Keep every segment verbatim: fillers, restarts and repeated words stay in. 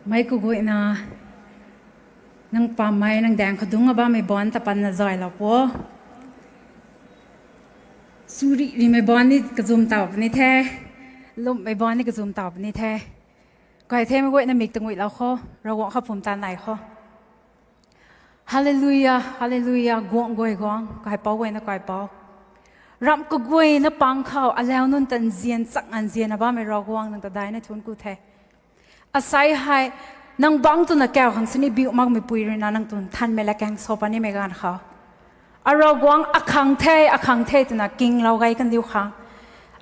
Mei kaguayna, nang pammei nang daeng khou dungc a bammei baanc ta panna zaylou pu. Suri rimei baanc ni kazum taw puni the. Lwmmei baanc ni kazum taw puni the. Kai the mei guayna mik tanguilou kho, Ravguangc khou pumtan nai kho. Hallelujah, hallelujah, guangc guay guangc, kaipouc guayna kaipouc. Ramh kaguayna pang khou alau nunc ta nzian chak nzianna bammei Ravguangc nang ta daina thuanc ku the. Asei hei, nang bangc twna kau khang sini biu makmei pui ruina nang twn thanmei la kaeng so panimei ganv khou, a Ravguangc akhang the, akhang the twna kinglou gay kandiu khang,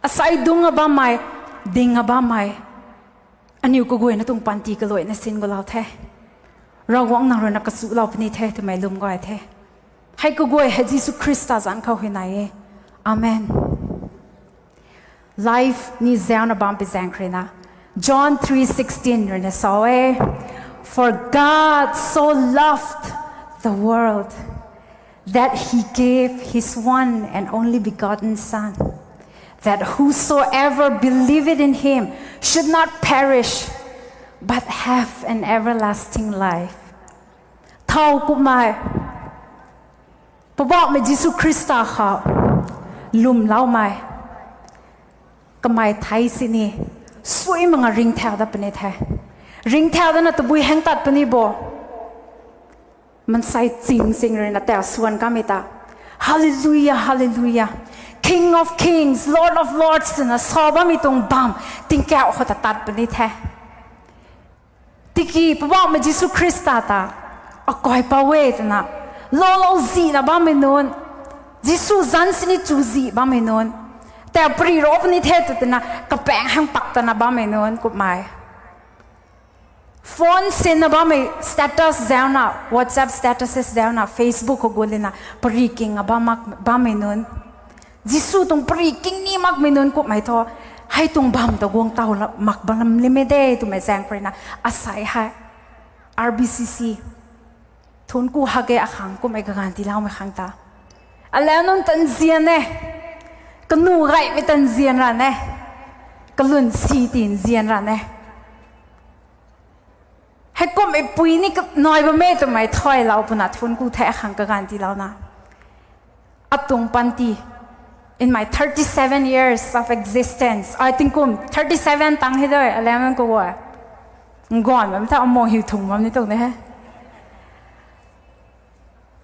asei dungc a bammei, ding a bammei, aniu kaguayna tuang panty kaluaina sin gulou the. Ravguangc nang ruina kachulou puni the twmei lwm gay the. Hei kaguay hei Jisu Khrista zanc khou hei nai e. Amen. Life ni zauna bam pi zaeng khou ruina, John three sixteen ruina sa e, For God so loved the world that he gave his one and only begotten Son, that whosoever believeth in him should not perish, but have an everlasting life. Thow kumhmei, Poubauhmei Jisu Khrista khou lwmloumei, kamei thei sini, suai manga ringcthau dat puni the. Ringcthau datna tabui hang tat puni bo. Mansei ching ching ruina tau swan kamei ta, Hallelujah, hallelujah, King of kings, Lord of lords twna sa bammei tuang bam, tingkauh khou ta tat puni the. Tiki Poubauhmei Jisu Khrista ta, akaipouc e twna, loulou zihna bammei nunc, Jisu zanc sini chu zih bammei nunc, tau pari ro puni the tw twna, kapaeng hang pak tana bammei nunc kumhmei. Phone sinna bammei status zauna, WhatsApp statuses zauna, Facebook khou gulina, pari king a bam mak, bammei nunc. Jisu tuang pari king ni makmei nunc kumhmei thu, hei tuang bam ta guang taw la, mak bam lam limei de twmei zaeng khou ruina, asei hei, R B C C, thuanc ku hak e akhang kumhmei kaganv tiiloumei khang ta. Alau nunc ta nzian e, kanu gaymei ta nzian ra ne, kalun si ti nzian ra ne. Heikumhmei pui ni kanai bam e twmei thaylou puna thuanc ku the akhang kaganv tiilouna. Atuang panty, in my thirty-seven years of existence, ai tingkum thirty-seven tang hei doi, alau nunc khou e. Nganv bam tha amo hiu thung bam ni tuang de he.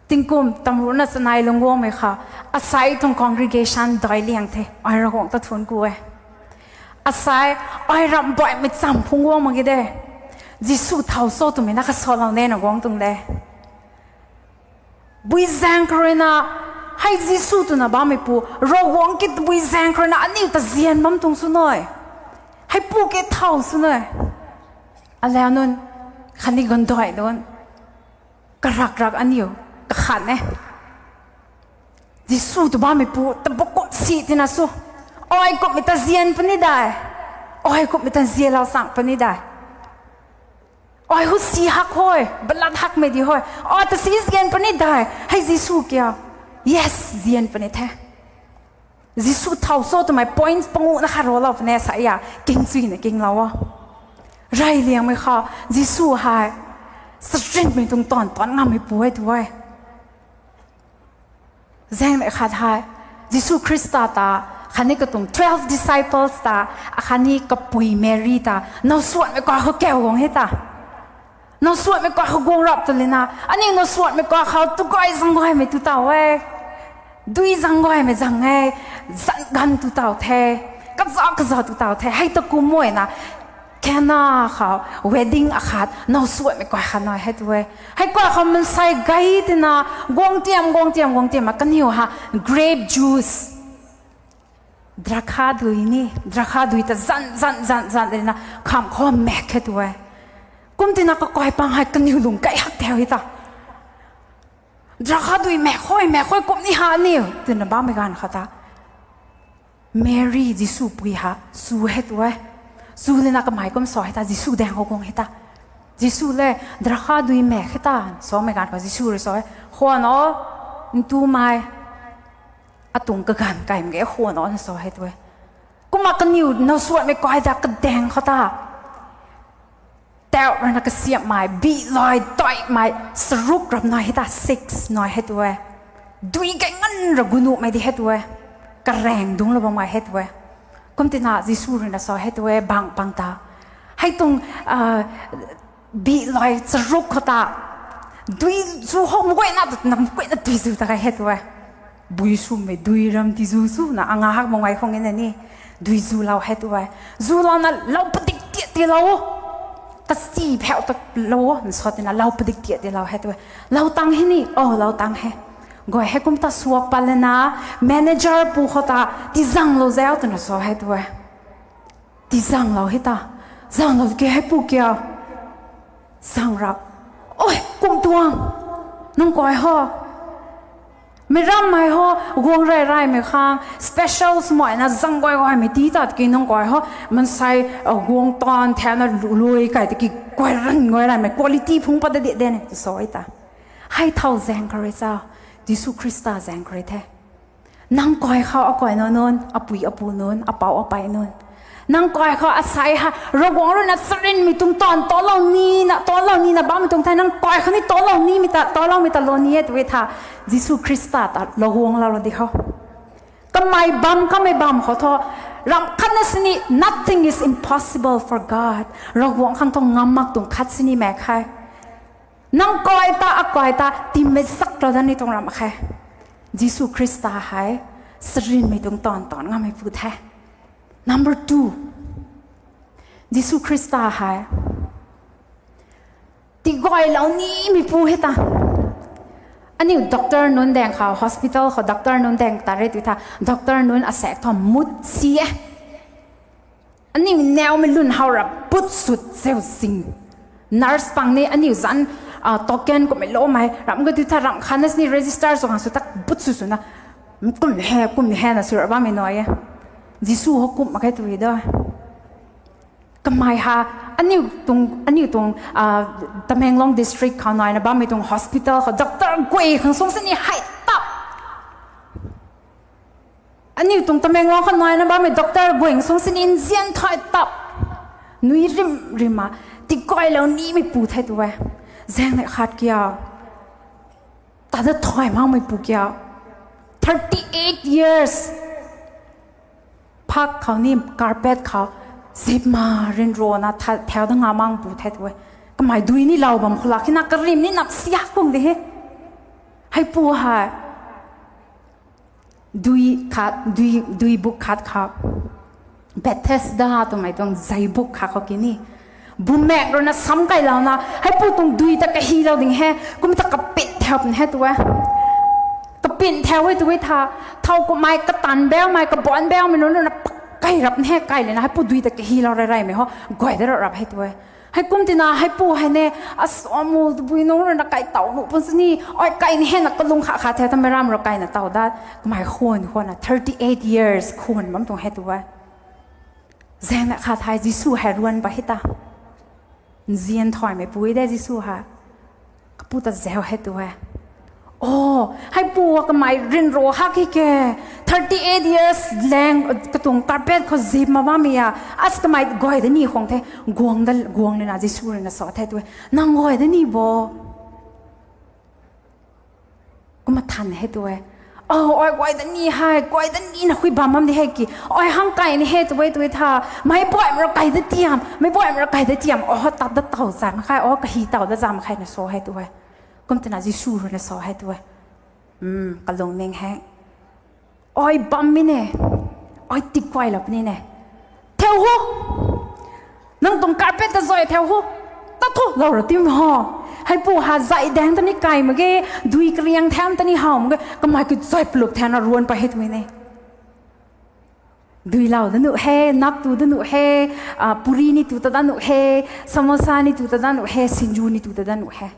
Tingkum tamruhna chanei lungc guangmei khou, asei tuang congregation dai liang the, ai Ravguangc ta thuanc ku e. Asei, ai ramh baihmei cham phungc guang mak ge de. Jisu thow cho twmei na kasalou nena guang tuang de. Bui zaeng khou ruina, hei Jisu twna bammeipu, Ravguangc ki tabui zaeng khou ruina aniu ta nzian bam tuang sw nui. Heipu ki thow sw nui. Alau nunc, khatni gandai nunc, karak rak aniu kakhat e. Jisu tw bammeipu tabuk kum si tina sw, ai kumhmei ta nzian puni dai, ai kumhmei ta nzianlou chang puni dai. Ai hu si hak hoi, balat hakmei di hoi, ai ta si nzian puni dai, hei Jisu kia? Yes, nzian puni the. Jisu thow cho twmei points panguhna khat raclou puni sa a, king chuina kinglou o. Rey liangmei khou, Jisu hei, sarinmei tuang taanv taanc ngammeipu e tu e. Zaengnei khat hei, Jisu Khrista ta, khatni katuang twelve disciples ta, akhatni kapui Mary ta, nowsuanmei kai khou kau guang he ta. Nowsuanmei kai khou guang rap tu lina, aniu nowsuanmei kai khou tu gay zang gaymei tu taw e. Dui zang gaymei zang e, zan ganv tu taw the, kaza kaza tu taw the, hei ta kum e na, Cana khou, wedding akhat, nowsuanmei kai khat nai hei tu e. Hei kai khou mansei gay tina, guang tiam, guang tiam, guang tiam a kaniw ha, grape juice, drakha dui ni, drakha dui ta zan, zan, zan, zan lina, kham khou mak khe tu e. Kum tina kakai pang hei kaniw lung kai hak teu hei ta. Drakha dui mak khoi, mak khoi kum ni ha aniu, twna bammei ganv khou ta, Mary Jisu pui ha, chu hei tu e. Chu lina kamei kum sa hei ta, Jisu daeng khou guang hei ta. Jisu le, drakha dui mak hei ta, samei ganv khou Jisu rui sa e, khwan o, ntumei, atuang kaganv kai mak ge khwan o na sa hei tu e. Kumna kaniw nowsuanmei kai ta kadaeng khou ta. Au rana kasiamhmei, bihlai taimei, saruk ram nai hei ta, six nai hei tu e. Dui kai ngan ra gunuhmei di hei tu e. Karaeng dungclou bammei hei tu e. Kum tina Jisu rui na sa hei tu e, bang pang ta. Hei tuang, ah, bihlai saruk khou ta. Dui zu hou mguayna tu nam kuayna dui zu ta kai hei tu e. Bui swmei dui ram ti zu swna anga hak mak ngai khang e na ni. Dui zulou hei tu e. Zulouna lou padik tiat tiilou o. Kasi pheu ta lou o. Nsa tina lou padik tiat tiilou hei tu e. Lou tang hei ni. Oh, lou tang hei. Guay hei kum ta suak pat lana, manager pu khou ta, tizanglou zau twna sa hei tu e. Tizanglou hei ta. Zanglou ke hei pu kia. Zang ra. Oi, kum tuang. Nang kai ho. Mi rammei ho, guang rey reymei khang, special sw makna zang guay guaymei ti ta ki nang kai ho, mansei, uh, guang taanv thauna lu-, lui kai ta ki guay ran guay reymei quality phungc pat da di de ne, tu sa e ta. Hei thau zaeng khou rui cha, Jisu Khrista zaeng khou rui the. Nang kai khou akai nunc nunc, apui apu nunc, apou apei nunc. Nang kai khou asei ha, Ravguangc rui na charynmei tuang taanv talou nina, talou nina bammei tuang thei, nang kai khou ni talou nimei ta, taloumei ta lou ni e tu e tha, Jisu Khrista ta lou guanglou lou di khou. Kamei bam, kamei bam khou thu, ramh khatna sini, nothing is impossible for God. Ravguangc khang thu ngam mak tuang khat sini mak khe. Nang kai ta, akai ta, timmei zaklou dat ni tuang ramh khe. Jisu Khrista hei, charynmei tuang taanv taanv ngammei pu the. Number two, Jisu Khrista hei, tiguaylou nimei pu hei ta. Aniu doctor nunc daeng khou, hospital khou doctor nunc daeng ta re tu tha, doctor nunc asaekc thu mut si e. Aniu naumei lun how ra but sut zeu zing. Nurse pang ni aniu zanc, ah, token kummei loumei, ramh ka tu tha ramh khatna sini register sw khang sw tak but sut swna, kum he, kum he na sw ra bammei nai e. Jisu hou kum mak khe tu e da. Kamei ha, aniu tuang, aniu tuang, ah, Tamenglong district khou naina bammei tuang hospital khou doctor guay khang sung sini hei tap. Aniu tuang Tamenglong khou naina bammei doctor guay khang sung sini nzian thay tap. Nui rim rim a, tiguaylou nimei pu the tu e. Zaeng nei khat kia. Tada thay makmei pu kia. Thirty-eight years. Phak khou ni carpet khou zip ma ryanrana tha-, thau da nga mak pu the tu e. Kamei dui ni lou bam khou lak hina karim ni nap siak kum di he. Hei pu hei. Dui khat, dui, dui buk khat khou. Bethesda twmei tuang zei buk khat khou ki ni. Bumaengc rui na sam kailouna, hei pu tuang dui ta kahilou ding he, kum ta kapin thau pun he tu e. Kapin thau e tu e tha, thau kummei katan baumei, kabaanc baumei nunc rui na pak kai rap he, kai lana hei pu dui ta kahilou rey reymei ho, guay da rap rap he tu e. Hei kum tina hei pu hei ne, asamul tabui nunc rui na kai taw nuh pun sini, ai kai ni he na kalung kha kha the, tamei ram rui kaina taw dat, kamei khwan khwan na thirty-eight years khwan bam tuang he tu e. Zaeng na khat hei Jisu hei ruan pa hei ta. Nzian thaymei pui de Jisu hei. Kapu ta zau he tu e. O, hei pu a kamei ryanra hak hi ke. Thirty-eight years lang, katuang carpet khou zip ma bammei a. As kamei guay da ni khwang the. Guang da, guang lana Jisu rui na sa the tu e. Nang guay da ni bo. Kumna than he tu e. O, ai guay da ni hei, guay da ni na khui bam bam di he ki. Ai hang kai ni he tu e, tu e tha. Meic buaymei rui kai da tiam, meic buaymei rui kai da tiam. O, tat da taw zam khe, o, kahi taw da zam khe na sa he tu e. Kum tina Jisu rui na sa he tu e. Hmm, kalung ning he. Ai bammei ne. Ai tiguaylou puni ne. Thau ho. Nang tuang carpet ta zay thau ho. Tat tho lou ra tim ho. Hei pu ha zay daeng ta ni kai mak ge, dui kariang thaeng ta ni how mak ge, kamei ki zay plup thaeng na ruan pa he tu e ne. Duilou da nuh he, nak tu da nuh he, ah, puri ni tu ta da nuh he, samosa ni tu ta da nuh he, sinju ni tu ta da nuh he.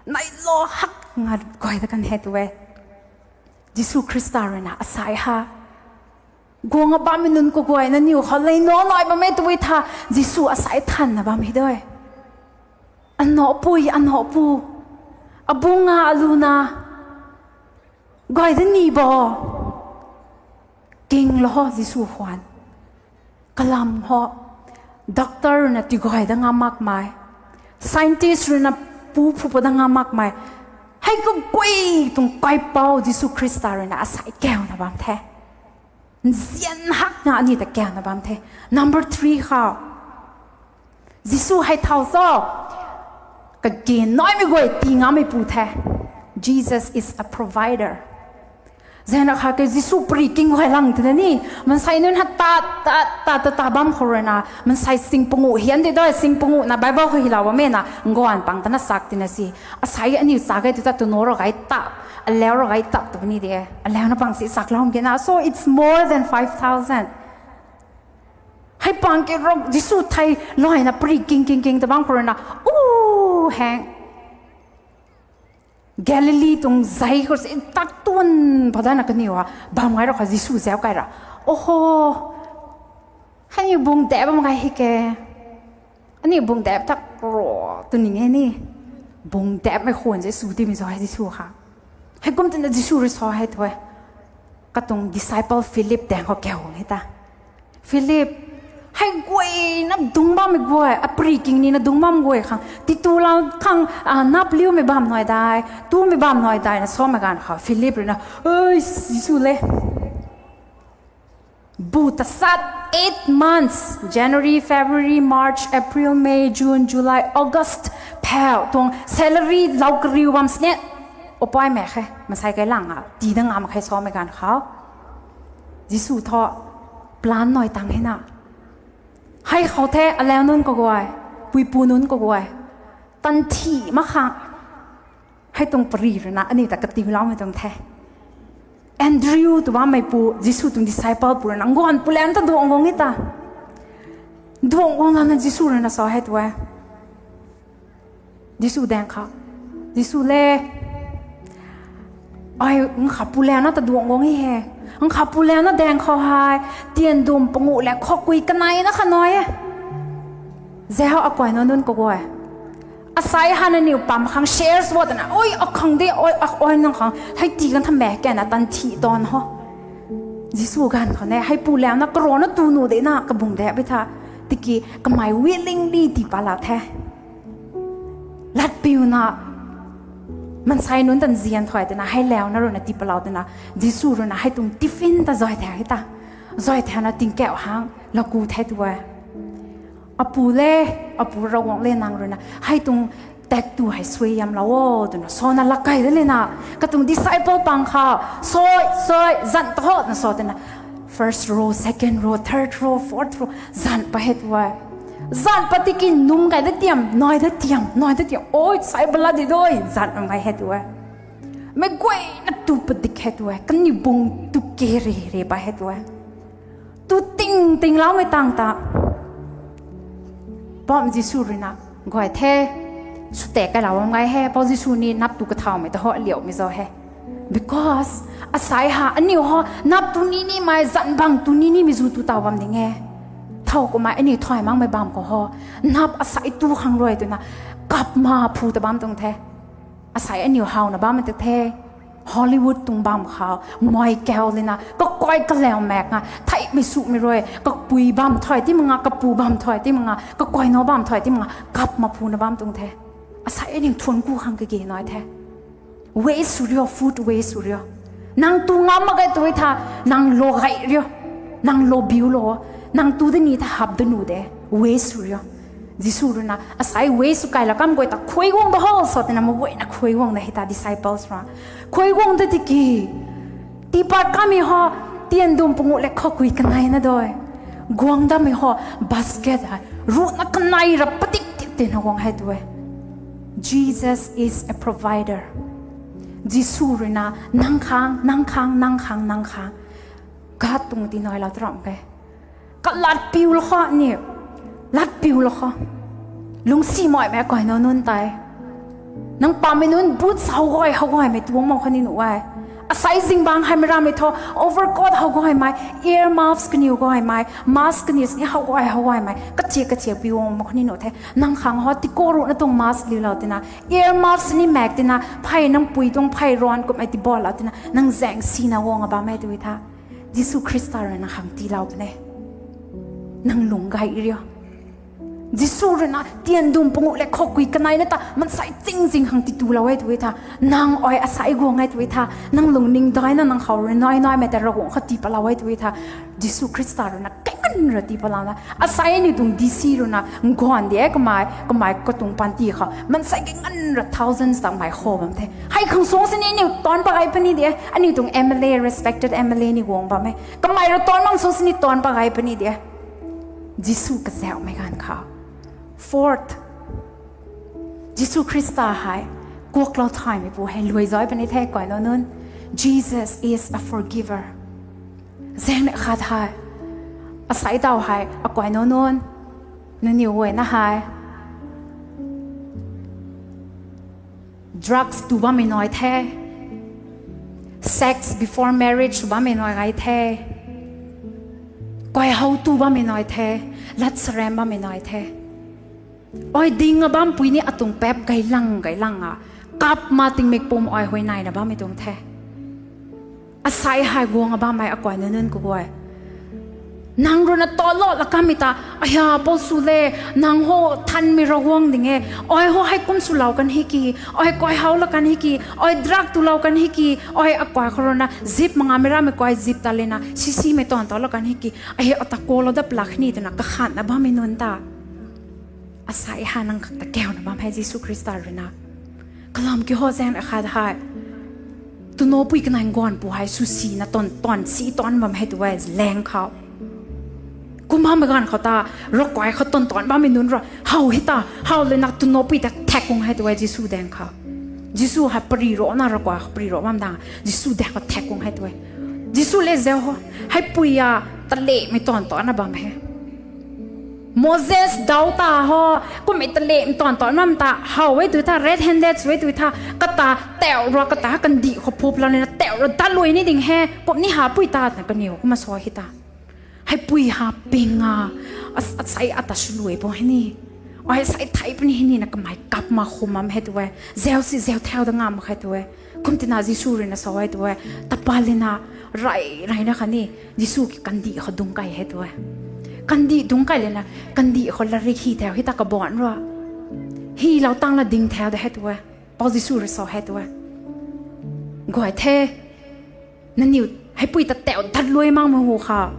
Neilou hak nga guay da kan he tu e. Jisu Khrista rui na asei ha. Guang a bammei nunc kaguayna niw khou lei nac nai bam e tu e tha, Jisu asei thanna bam e de. Anow pui, anow pu, abung a, alu na, guay da ni bo. Kinglou ho Jisu khwan. Kalam ho, doctor rui na tiguay da ngam makmei. Scientist rui na pu phu pu da ngam makmei, hei kaguay tuang kaipouc Jisu Khrista rui na asei kauna bam the. Nzian hakna aniu ta kauna bam the. Number three khou, Jisu hei thau cho, kage naimei guay tii ngammeipu the. Jesus is a provider. Zana kha ke Jisu pari king guay lang twna ni, mansei nunc ha ta ta ta ta ta bam khou rui na, mansei sing panguh hian de doi, sing panguh na Bible khou hilou bam e na, nguan pang tana sak tina si. Asei aniu sak e tu ta tu no ra gai ta, alau ra gai ta tu ni de, alau na pang si sak lou ke na. So it's more than five thousand. Hei pang ke rok Jisu thei luaina pari king king king ta bam khou rui na, u heng Galilee tuang zei khou si tak tuan padana kaniw a bam ngai ra kha Jisu zau kai ra. Oho, hei ni bung dap bam ngai hi ke. Aniu bung dap tak ro tu ning e ni. Bung dapmei khwan Jisu timei zo hei Jisu kha. Hei kum tina Jisu rui sa hei thu e. Katuang disciple Philip daeng khou kau hei ta. Philip, hei guay na dung bammei guay, apri king ni na dung bam guay khang, titu lau khang, a, nap liumei bam nai dai, tumei bam nai dai na samei ganv khou, Philip rui na, ei, Jisu le. Bu ta sat eight months, January, February, March, April, May, June, July, August, phau tuang salary lou kariu bam sini. Upai mak khe, masei kai lang a, tii da ngam khe samei ganv khou. Jisu thu plan nai tang hei na. Hei khou the, alau nunc kaguay, puipu nunc kaguay. Tanthi mak khang. Hei tuang pari rui na, aniu ta katiuloumei tuang the. Andrew tw bammeipu, Jisu tuang disciple pu rui na, nguan pu lam ta duang guang e ta. Duang guang na Jisu rui na sa hei tu e. Jisu daeng khou. Jisu le. Ai, ngkha pu lam na ta duang guang e he. Ngkha pu lam na daeng khou hei. Tian dum panguh le khou kui kanei na kha nai e. Zau akai na nunc kaguay. Asei hana niw pam khang shares bo twna, oi, akhang de, oi, a, oi, nang khang, hei tii kan tha mak kena tanthi tawn ho. Jisu ganv khou ne, hei pu lam na karana tu nu de na, kabung de bi tha, tiki kamei willingly tii pa la the. Latpiuna, mansei nunc tan zian thuay twna, hei lau na rui na tii palau twna, Jisu rui na hei tuang tiffin ta zay the hei ta. Zay the na tingkauh hang, laku the tu e. Apu le, apu Ravguangc le nang rui na, hei tuang tak tu hei suai yam lau o, twna, sona lakai de le na, katuang disciple pang khou, soi, soi, zan ta ho, na sa twna, first row, second row, third row, fourth row, zan pa hei tu e. Zan pa tiki num kai da tiam, nai da tiam, nai da tiam, oi, sai bala di doi, zan num kai hei tu e. Mei guay na tu padik hei tu e, kani bung tu ke re re pa hei tu e. Tu ting ting laumei tang ta. Pam Jisu rui na, guay the, sw tek kai lau bam ngai he, Pau Jisu ni nap tu kathaumei ta ho liaumei zo he. Because, asei ha, aniu ho, nap tu ni nimei, zan bang tu ni nimei zu tu taw bam ding e. Thau kumei, aniu thuay makmei bam khou ho, nap asei tu khang rui twna, kap ma phu ta bam tuang the. Asei aniu hawna bammei ta the. Hollywood tuang bam khou, mei kau lina, kakai kalau mak nga, theihmei sumei rui, kapui bam thuay ti mak nga, kapu bam thuay ti mak nga, kakai no bam thuay ti mak nga, kap ma phuna bam tuang the. Asei aniu thuan ku khang kage nai the. Waste sw rio, food waste sw rio. Nang tu ngam mak ge tu tha, nang lo gai rio. Nang lo biu lo. Nang tu de ni tha hap de nu de. Waste sw rio. Jisu rui na, asei waste sw kai la kam guay ta khui guang da ho, sa tina ma guay na khui guang da hei ta disciples rui. Khui guang da tiki. Tiipat kamei ho, tian dum panguh le khou kui kanei na doi. Guang damei ho, basket hei. Ruhna kanei ra patik tik tina guang hei tu e. Jesus is a provider. Jisu rui na, nang khang, nang khang, nang khang, nang khang. Gat tuang ti nai lau taram ke. Ka lat piu la kho ni. Lat piu la kho. Lungcsi maimei kai no nunc tei. Nang pamei nunc boot sa how guay, how guaymei tuang mak kho ni nu e. Asei zingbangc hei mei ramei thu, overcoat how guaymei, ear muffs kaniw guaymei, mask kaniw sini how guay, how guaymei. Kachia, kachia piu mak kho ni nu the. Nang khang ho, tiko ruhna tuang mask liu lau tina. Ear muffs ni mak tina, phey nang pui tuang phey ruan kummei ti bol lau tina. Nang zaeng sina guang a bammei tu tha. Jisu Khrista rui nang khang tiilou puni. Nang lung gay rio. Jisu rui na tian dum panguh le khou kui kanei na ta mansei ching zing khang titu lou e tw e tha. Nang ai asei guang e tw e tha. Nang lungning daina nang khou rui nai naimei ta Ravguangc khou tii patlou e tw e tha. Jisu Khrista rui na kaingan ra tii patlou na. Asei aniu tuang D C rui na nganv di e kamei, kamei katuang panty khou mansei kaingan ra thousands ta mei khou bam the. Hei khang suang sini aniu taanc pat gay puni di e. Aniu tuang M L A, respected M L A ni guang bam e. Kamei rui taanc mang suang sini taanc pat gay puni di e. Jisu kazauhmei ganv khou. Fourth, Jisu Khrista hei kuaklou thaymei pu hei luai zay puni the, kainunc nunc. Jesus is a forgiver. Zaeng ni khat hei, asei taw hei, akainunc nunc, nangniw guayna hei drugs tu bammei nai the, sex before marriage tu bammei nai gay the, kaihou tu bammei nai the, lat sarem bammei nai the. Ai ding a bampui ni atuang paap gaylang gaylang a, kap ma tingmik pum ai huay naina bammei tuang the. Asei hei guang a bammei akainunc nunc kaguay, nang rui na talo la kanmei ta, aya pou sw le, nang ho thanmei Ravguangc ding e, ai ho hei kum swlou kan hi ki, ai kaihou la kan hi ki, ai drug tulou kan hi ki, ai akai khou rui na zip manga mei ramei kai zip ta le na sisimei taanv talo kan hi ki, ai ata kalou dat plak ni twna kakhanna bammei nunc ta. Asei hei nang khang ta kauna bam hei Jisu Khrista rui na. Kalam ki ho zaeng ni khat hei, tunopui kanei nganv pu hei swsina taanv, taanv si taanc bam hei tw e, laeng khou. Kum bammei ganv khou ta, ravkai khou taanv taanc bammei nunc rui how hei ta, how le na tunopui ta thak kung hei tw e Jisu daeng khou. Jisu hei pari ro na ravkai khou pari ro bam dang, Jisu daeng khou thak kung hei tw e. Jisu le zau ho, heipui a, talemei taanv taanc na bam he. Moses daw ta ho, kummei talemei taanv taanc bam ta how e tw tha, red handed sw e tw tha, kata tau rui kata kandih khou phup lana tau rui dat luai ni ding he, kum ni hapui ta twna kaniw kumna sa hei ta. Heipui ha ping a, as-, asei ata swluai bo hei ni. Ai asei thei puni hei ni na kamei kap ma khum bam hei tw e. Zau si zau thau da ngam mak hei tw e. Kum tina Jisu rui na sa hei tw e. Tapa le na, rey reyna khatni Jisu ki kandih khou dungc kai hei tw e. Kandih dungc kai le na, kandih khou larik hi thau hei ta kabaanc rui, hilou tang la ding thau de hei tw e. Pou Jisu rui sa hei tw e. Guay the, nangniw heipui ta tau dat luai makmei hu khou,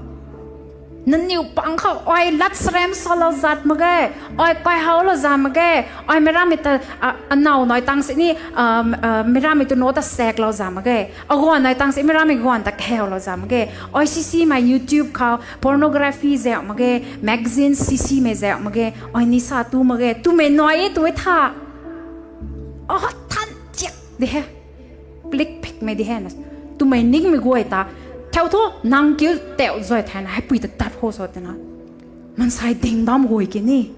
nangniw pang khou ai lat sarem salou zat mak ge, ai kaihou lou zat mak ge, ai meic ramei ta, a, anow nai tang sini, meic ramei tu no ta saklou zat mak ge, aguan nai tang sini meic ramei guan ta kahaulou zat mak ge, ai sisimei YouTube khou pornography zauh mak ge, magazine sisimei zauh mak ge, ai nisa tu mak ge twmei nai e tw e tha. A than chiak di he, click phikmei di he na, twmei ningmei guay ta, thau thu nang kiu tau zay thayna heipui ta dat ho sa twna, mansei ding bam guay ki ni.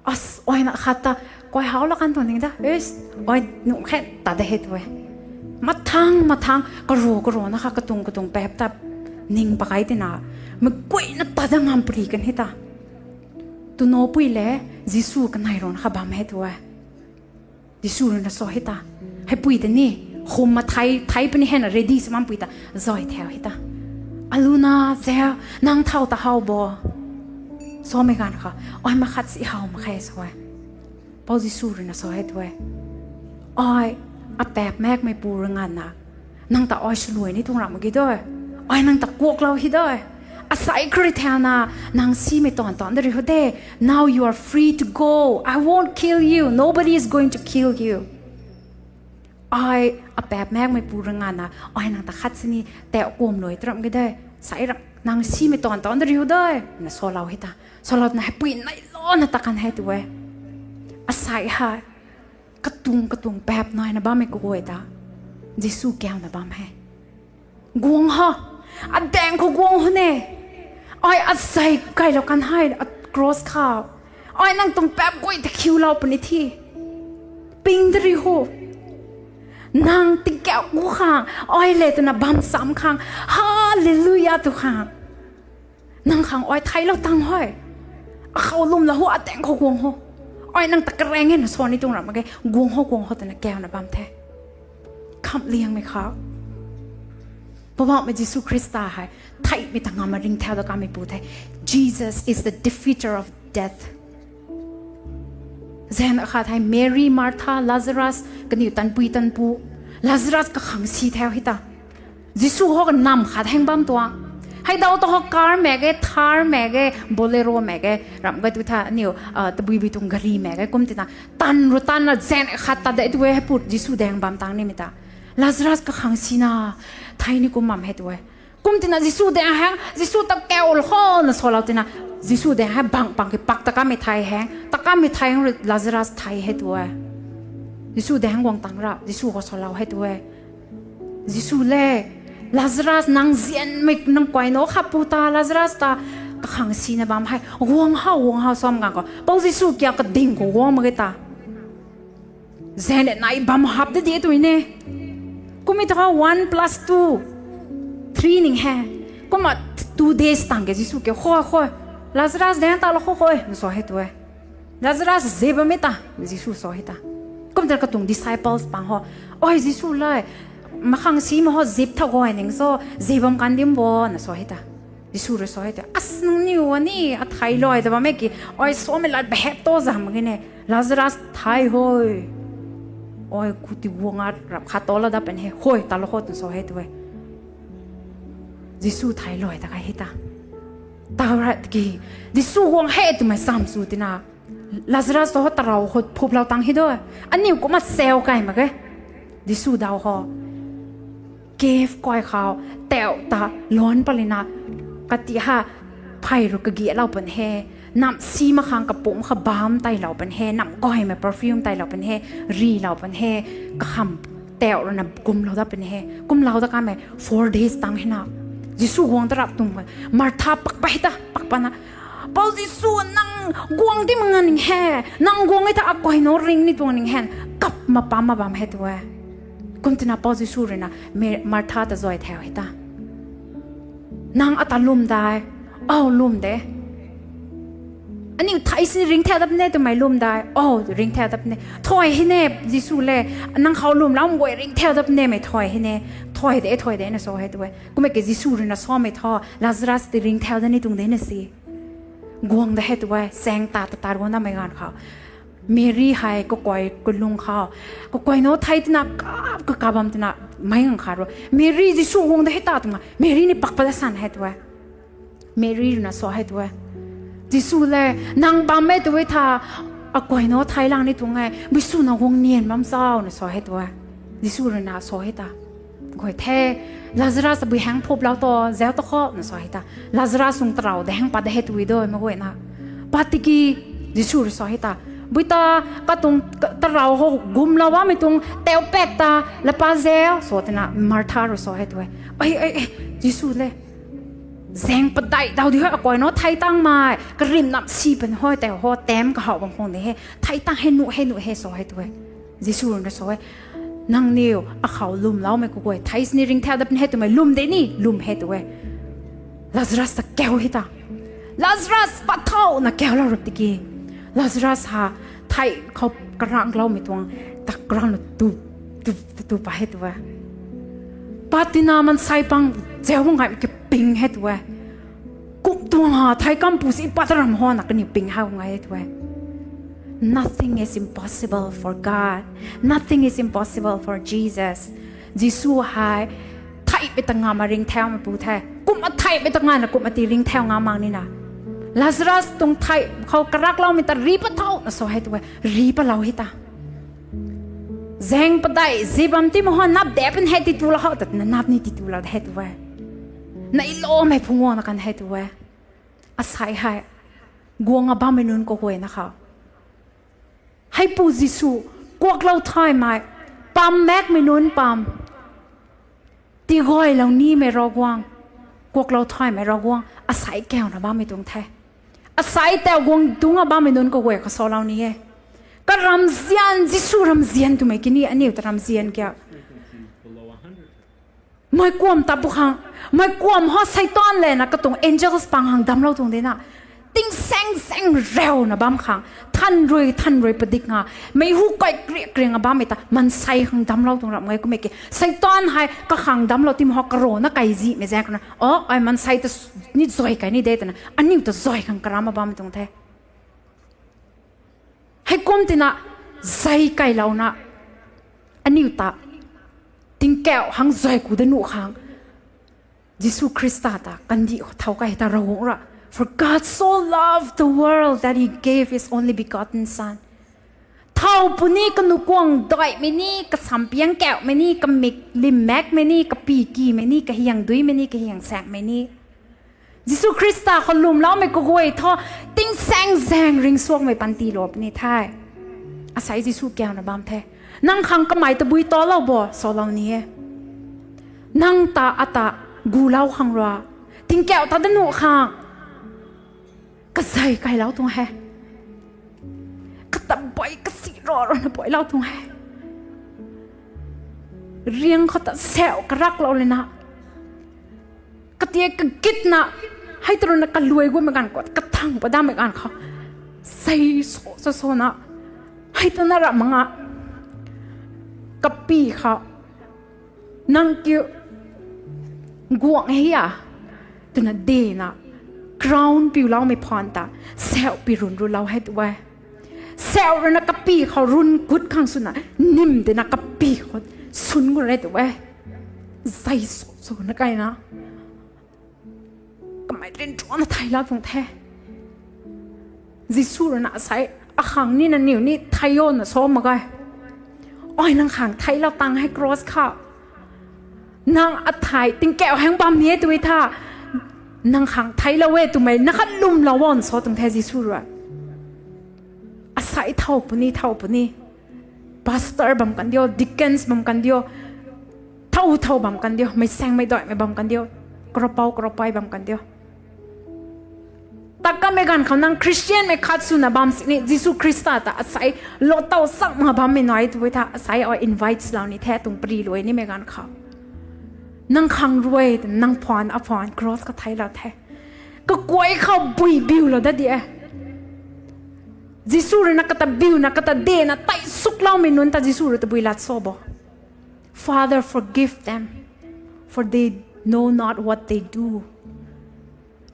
As, ai na khat ta, kaihou la kan tuang ding ta, ai nuh khe ta de hei tw e. Mathang mathang, karu karu na kha katuang katuang paap ta ning pakai tina, mei guayna ta da ngam pari kan hei ta. Tunopui le, Jisu kanei rui na kha bam hei tw e. Jisu rui na sa hei ta. Heipui ta ni, khum ma thei, thei puni hei na ready sw bampui ta, zay thau hei ta. Aluna, zau, nang thau ta how bo. Samei ganv khou, ai makhat si how mak khe sa e. Pou Jisu rui na sa hei tw e. Ai, apaap makmei pu rui nganvna, nang ta ai swluai ni tuang ram mak ge de. Ai nang ta kuaklou hei de. Asei khou rui thauna, nang simei taanv taanc da ri ho de. Now you are free to go. I won't kill you. Nobody is going to kill you. Ai, apaap makmei pu rui nganvna, ai nang ta khat sini tau kum luai tu ram ge de. Sei ram, nang simei taanv taanc da ri ho de. Na salou hei ta. Salou twna heipui neilouna ta kan hei tw e. Asei hei, katuang katuang paap naina bammei kaguay ta, Jisu kauna bam he. Guang ho. Adaeng khou guang ho ne. Ai azei kailou kan hei, a cross khou. Ai nang tuang paap guay ta khiulou puni thi. Ping da ri ho. Nang tingkauh gu khang, ai le twna bam sam khang, Hallelujah tw khang, nang khang ai theilou tang hei. Akhou lwmlou ho, adaeng khou guang ho. Ai nang ta karaeng e na sa ni tuang ram mak ge, guang ho, guang ho twna kauna bam the. Khamhliangmei khou, Poubauhmei Jisu Khrista hei theihmei ta ngam a ringcthau da kamei pu the. Jesus is the defeater of death. Zaeng akhat hei Mary, Martha, Lazarus, kaniw tanpui tanpu. Lazarus kakhang si thau hei ta. Jisu ho kanam khat heng bam tuang. Hei daw ta ho car mak ge, Thar mak ge, Bolero mak ge, ramh ge tu tha aniw, tabui bui tuang gari mak ge kum tina. Tan ru tan na zaeng khat ta de tu e hei put Jisu daeng bam tang nimei ta. Lazarus kakhang si na, thei ni kum bam hei tu e. Kum tina Jisu daeng hei, Jisu ta kau lou khou na salou tina. Jisu daeng hei bang pang ki pak ta kamei thei hei, ta kamei thei hei Lazarus thei hei tu e. Jisu daeng guang tang ra, Jisu khou salou hei tu e. Jisu le, Lazarus nang zianmei nang kuaino kha pu ta Lazarus ta kakhang si na bam hei. Guang hau, guang hau sam gang khou. Pou Jisu kia kading khou guang mak ge ta. Zaeng nai bam hap de di tu ne. Kum e ta kha one plus two, three ning hei. Kumna two days tang ke Jisu ke khou khou. Lazarus daeng ta lou khou khou, na sa hei tu e. Lazarus zip bam e ta, Jisu sa hei ta. Kum ta katuang disciples pang ho. Oi Jisu le, makhang si ma ho zip tha guay ning so, zip bam kan dim bo, na sa hei ta. Jisu rui sa hei ta. As nangniw ani, athei lou ta bam e ki, oi samei lat behep to zam ge ne. Lazarus thei hoi. Oi kuti guang a rap khat to la da pen hei, hoi ta lou khou tu sa hei tu e. Jisu thei lou ta ka hei ta. Ta ra ki, Jisu guang hei twmei sam sw tina. Lazarus ta ho tarou khou phuplou tang hei do. Aniw kumna sau kai mak ge. Jisu daw ho. Cave kuay khou, tau ta, luan palina, kati ha, phey ru kagialou pun he, nam si makhang kapumc kha bam teilou pun he, nam gaymei perfume teilou pun he, rilou pun he, kakham tau rui na kumlou da pun he, kumlou da kamei four days tang hei na, Jisu guang ta rap tung, Martha pakpa hei ta, pakpa na, Pou Jisu, nang guang di mak nga ning he, nang guang e ta akai no ring ni tuang ning he, kap ma pam ma bam hei tu e. Kum tina Pou Jisu rui na, Me-, Martha ta zay thau hei ta. Nang ata lwm dai, o lwm de. Aniw thei sini ring thau dap ne twmei lwm dai, o ring thau dap ne. Thay hei ne, Jisu le, nang khou lwmlou guay ring thau dap ne mei thay hei ne. Thay de, thay de na sa hei tu e. Kum e ke Jisu rui na samei tho, Lazarus ti ring thau da ni tuang de na si. Guang da hei tu e, saeng ta ta tar guang damei ganv khou. Mary hei kakai kalung khou. Kakai no thei tina kap, kakap bam tina meic ngang khat ru. Mary Jisu guang da hei ta twna. Mary ni pakpa da san hei tu e. Mary rui na sa hei tu e. Jisu le, nang bam e tu e tha, akai no thei lang ni tuang e, Jisu na guang nian bam sau na sa hei tu e. Jisu rui na sa hei ta. Guay the, Lazarus bui heng phuplou to, zau ta khou na sa hei ta. Lazarus sung tarou de heng pat de hei tu e do, ma guay na. Pat tiki, Jisu rui sa hei ta. Bui ta, katuang ka-, tarou ho gumlou bammei tuang, tau pak ta, lapa zau, sa tina, Martha rui sa hei tu e. Ai, ai, ai, Jisu le. Zaeng padeih daw di hei, akai no thei tang mei, karim nam si pan hoi, tau ho, tam kahaw bam khang de he, thei tang hei nuh hei nuh hei sa hei tu e. Jisu rui na sa e, nangniw akhou lwmloumei kaguay thei sini ring thau dap ni hei twmei lwm de ni, lwm hei tu e. Lazarus ta kau hei ta. Lazarus, pat thau na kaulou rap tiki. Lazarus ha thei khou karangloumei tuang, ta karang na tu, tu, tu, tu pa hei tu e. Pat tina mansei pang zau bang gaymei kaping hei tu e. Kum tuang ha, thei kampu si pat ram ho na kaniw ping hau ngai tu e. Nothing is impossible for God. Nothing is impossible for Jesus. Jisu hei, theihmei ta nga ma ring thaumei pu the. Kumna theihmei ta nga na kumna ti ring thau nga mang ni na. Lazarus tuang thei khou karakloumei ta ri pat thau na sa hei tu e. Ri patlou hei ta. Zaeng padeih, zi bam ti ma ho nap de pen hei ti tulou hou ta na nap ni ti tulou de hei tu e. Neiloumei phungc guang na kan hei tu e. Asei hei, guang a bammei nunc kaguayna khou. Heipu Jisu, kuaklou thaymei, pam makmei nunc pam. Tigaylou nimei Ravguangc, kuaklou thaymei Ravguangc, asei kauna bammei tuang the. Asei tau guang dungc a bammei nunc kaguay khou salou ni e. Karamzian, Jisu ramzian twmei kini aniu ta ramzian kia. Meic kuam ta pu khang, meic kuam ho Seitaan le na katuang angels pang khang damclou tuang de na. Tingsaeng zaeng rau na bam khang, than rui, than rui padik nga, meic hu kai kri kri nga bammei ta, maansei khang damclou tuang ram ngai kummei ki. Seitaan hei kakhang damclou tim ho karana kaizihmei zaeng khou na. O, ai maansei ta s-, ni zay kai ni de twna, aniu ta zay khang karam a bammei tuang the. Heikum tina, zei kailouna, aniu ta, tingkauh hang zay ku da nuh khang, Jisu Khrista ta kandih khou thau kai ta Ravguangc ra. For God so loved the world that he gave his only begotten Son. Thau puni kanukuang daihmei ni, kasampiang kauhmei ni, kamik limmekmei ni, kapikimei ni, kahiang duimei ni, kahiang saekmei ni. Jisu Khrista khou lwmloumei kaguay thu, tingsaeng zaeng ringcsuangmei panty lou puni the. Asei Jisu kiana bam the. Nang khang kamei tabui talou bo, salou ni e. Nang ta ata gulou khang rui, tingkauh ta da nuh khang, kazei kailou tuang he. Kata bui kasi ro rana builou tuang he. Riang khou ta sau karaklou lena, katia kagitna, hei ta rui na kaluai gummei ganv khou, kathang padamei ganv khou, sei so so sona, hei ta na ra manga, kapi khou, nang kiu guang hei a, twna dena, crown piuloumei phaan ta, sau pi run rulou hei tu e. Sau rui na kapi khou run kut khang swna, nim dena kapi khou sun gu re tu e. Zei so so na kaina, kamei rintuana theilou tuang the. Jisu rui na asei, akhang ni nangniw ni thei o na sa mak ge. Ai nang khang theilou tang hei cross khou. Nang athei tingkauh hang bam ni e tu e tha. Nang khang theilou e twmei na khat lwmlou o na sa tuang the Jisu rui. Asei thau puni, thau puni. Pastor bam kan dio, deacons bam kan dio, thau thau bam kan dio, meic saengmei daihmei bam kan dio, karopou karopei bam kan dio. Ta kamei ganv khou nang Christianmei khat swna bam sini, Jisu Khrista ta asei lou tau sak mak bammei nai tu e tha, asei ai invite lou ni the, tuang pari luai nimei ganv khou. Nang khang rui, nang phaan, aphaan, cross khou theilou the. Kakuai khou bui biulou dat di e. Jisu rui na kata biuna, kata dena, tei sukloumei nunc ta Jisu rui tabui lat sa bo. Father, forgive them, for they know not what they do.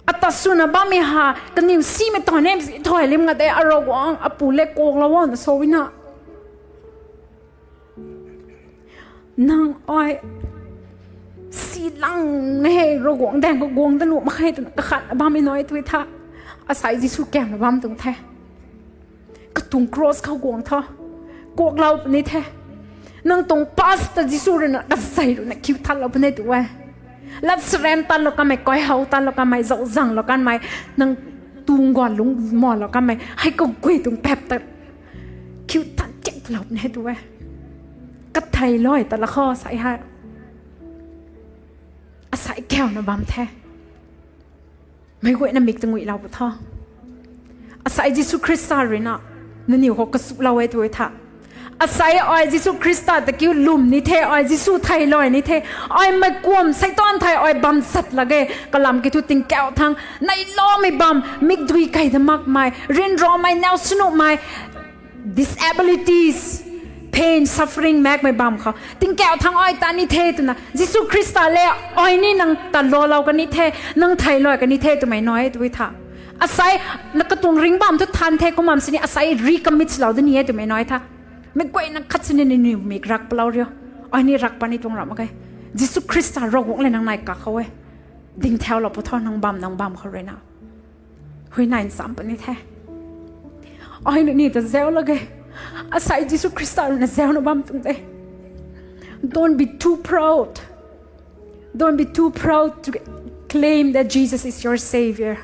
Ata swna bammei ha, kaniw simei tuang nem si thai lim nga de, a Ravguangc, apu le kuaklou o na sa na. Nang ai si lang hei Ravguangc daeng khou guang da nuh mak khe twna kakhatna bammei nai tu e tha. Asei Jisu kiana bam tuang the. Katuang cross khou guang tho. Kuaklou puni the. Nang tuang past ta Jisu rui na kazei rui na khiu thatlou puni tu e. Lat sarem tanlou kanmei, kaihow tanlou kanmei, zauczanglou kanmei, nang tuang guan lungc malou kanmei, hei kaguay tuang paap ta khiu than chek lou puni tu e. Kathei loi ta la khou asei hei, asei kiana bam the. Meic guayna mik ta nguilou pu tho. Asei Jisu Khrista rui na nangniw khou kasulou e tu e tha. Asei ai Jisu Khrista ta kiu lwm ni the, ai Jisu theilou ni the, ai meic kuam Seitaan thei ai bam zat lak ge, kalam kiu thu tingkauh thang neiloumei bam, mikdui kei da makmei, ryanramei, nau swnuhmei, disabilities, pain, suffering makmei bam khou tingkauh thang ai ta ni the twna Jisu Khrista le, ai ni nang ta loulou kan ni the, nang theilou kan ni the twmei nai e tu e tha. Asei na katuang ringc bam thu than the, kumna sini asei recommit lou da ni e twmei nai e tha. Meic guayna khat sini nangniw mik rak palou rio. Ai ni rak pat ni tuang ra mak ge. Jisu Khrista Ravguangc le nang nai kak khou e. Ding thaulou pu tho nang bam, nang bam khou rui na. Huayney nsam puni the. Ai nangniw ta zauc lak ge. Asei Jisu Khrista rui na zaucna bam tuang de. Don't be too proud. Don't be too proud to claim that Jesus is your Savior.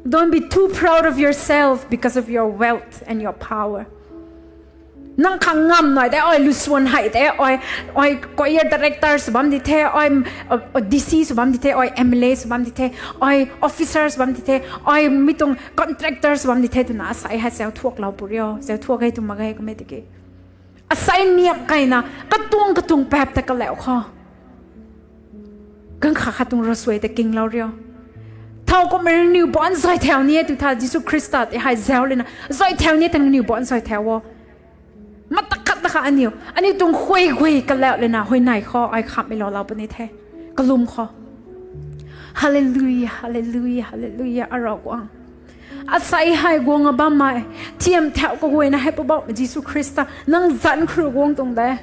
Don't be too proud of yourself because of your wealth and your power. Nang khang ngam nai de, ai lusuan hei de, ai, ai choir director sw bam di the, ai, uh, D C sw bam di the, ai M L A sw bam di the, ai officer sw bam di the, ai mi tuang contractor sw bam di the twna asei hei zauc thuaklou pu rio, zauc thuak e tu mak ge kamei tiki. Asei niam kaina, katuang katuang paap ta kalau khou. Ganv khat khat tuang ravsuai ta kinglou rio. Thowkumhmei nangniw baanc zay thau ni e tu tha Jisu Khrista tei hei zauc lana. Zay thau ni e ta nangniw baanc zay thau o. Mata khat ta kha aniu. Aniu tuang khuay khuay kalau lana huayney khou ai khamhmei lou lou puni the. Kalum khou. Hallelujah, hallelujah, hallelujah, a Ravguangc. Asei hei guang a bammei, thiam thau kaguayna hei Poubauhmei Jisu Khrista nang zanc khou rui guang tuang de.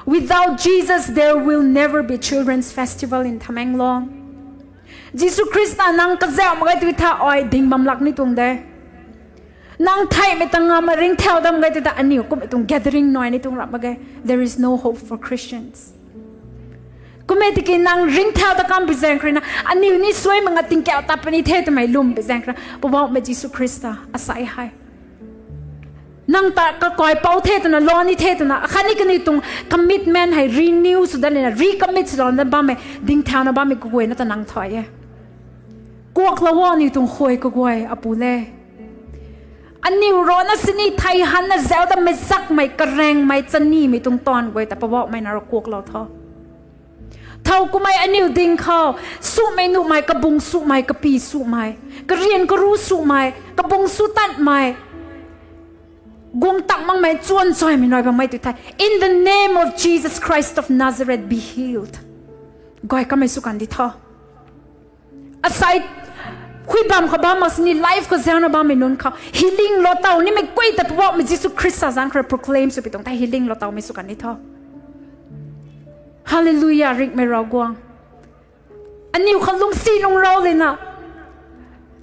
Without Jesus, there will never be Children's Festival in Tamenglong. Jisu Khrista nang kazauh mak ge tui tha ai ding bam lak ni tuang de. Nang theihmei ta ngam a ringcthau dam ge tui ta aniu kummei tuang gathering nai ni tuang ram mak ge. There is no hope for Christians. Kummei tiki nang ringcthau ta kam pi zaeng khou rui na, aniu ni suai mak nga tingkauh tat puni the twmei lwm pi zaeng khou rui na, Poubauhmei Jisu Khrista asei hei nang ta kakai pou the twna, lou ni the twna, akhatni kaniw tuang commitment hei renew sw dat lana, recommit swlou dat bammei, dingthauna bammei kaguayna ta nang thay e. Kuaklou o aniu tuang khuay kaguay apu le. Aniu rana sini thei hanna zauc datmei zakmei, karengmei, chanimei tuang taanv guay ta Poubauhmei na rui kuaklou tho. Thow kummei aniu ding khou, sumei nuhmei, kabung sumei, kapy sumei, karian karu sumei, kabung su tanmei, guang tak makmei, chuan chaymei nai bammei tui the. In the name of Jesus Christ of Nazareth, be healed. Guay kamei sw kan di tho. Asei, khui bam khou bam mak sini life khou zauna bammei nunc khou healing lou taw nimei guay ta Poubauhmei Jisu Khrista zanc khou rui proclaim sw pi tuang the, healing lou tawmei sw kan di tho. Hallelujah, ringhmei Ravguangc. Aniu khou lungcsi lungcrau lana,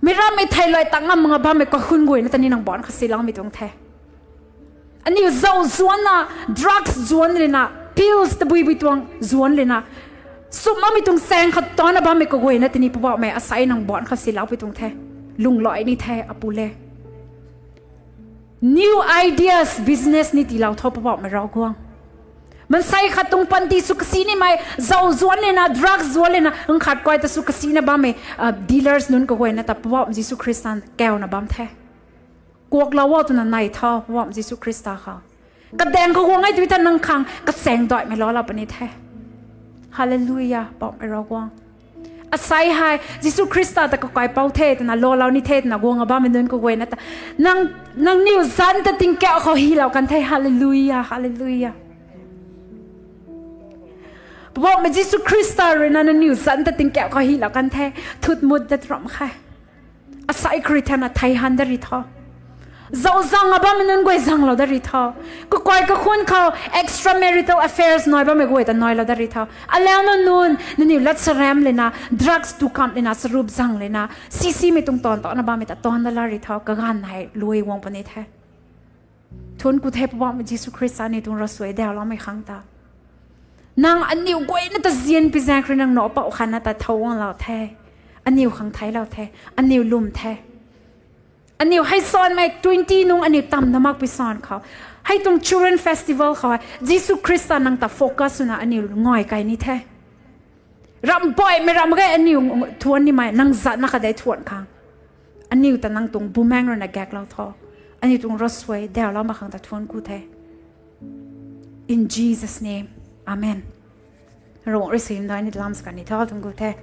meic rammei thei lay tak ngam mak nga bammei kakhun guayna ta ni nang baan khou siloumei tuang the. Aniu zauc zuanna, drugs zuan lana, pills tabuibui tuang zuan lana, sum makmei tuang saeng khou tana bammei kaguayna ta ni Poubauhmei asei nang baan khou silou pi tuang the. Lunghlaic ni the apu le. New ideas, business ni tiilou tho Poubauhmei Ravguangc. Maansei khat tuang panty sw kasi nimei, zauc zuan lana, drugs zuan lana, nkhat kuay ta sw kasina bammei dealers nunc kaguayna ta Poubauhmei Jisu Khrista kauna bam the. Kuaklou o twna nai tho Poubauhmei Jisu Khrista khou. Kadaeng khou guang e tui ta nang khang kasaeng daihmei loulou puni the. Hallelujah, Poubauhmei Ravguangc. Asei hei Jisu Khrista ta kakai pou the twna, loulou ni the twna guang a bammei nunc kaguayna ta, nang, nangniw zanc ta tingkauh khou hylou kan the. Hallelujah, hallelujah. Poubauhmei Jisu Khrista rui na nangniw zanc ta tingkauh khou hylou kan the. Thutmut dat ram khe. Asei khou rui thana thei han dat ri tho. Zauc zang a bammei nunc guay zanglou dat ri tho. Kakai kakhun khou extramarital affairs nai bammei guay ta nailou dat ri tho. Alau nunc, nangniw lat saram lana, drugs tu kamh lana, sarup zang lana, sisimei tuang taanv tana bammei ta taanv dat la ri tho. Kaganv hei lui guang puni the. Thuanc ku the Poubauhmei Jisu Khrista aniu tuang ravsuai dauloumei khang ta. Nang aniu guayna ta zian pi zaeng khou rui nang nac pouc khatna ta thow guanglou the. Aniu khang theiclou the. Aniu lwm the. Aniu hei sanmei twenty nung aniu tamna makpui san khou, hei tuang Children Festival khou Jisu Khrista nang ta focus swna aniu ngai kai ni the. Ramh baihmei ramh ge aniu thuanc nimei nang zanna khat de thuanc khang. Aniu ta nang tuang Bumaengh rui na gaeklou tho. Aniu tuang ravsuai dauloumei khang ta thuanc ku the. In Jesus' name, amen. Ravguangc rui suaihiam dai ni lam sa kan ni tho, thuanc ku the.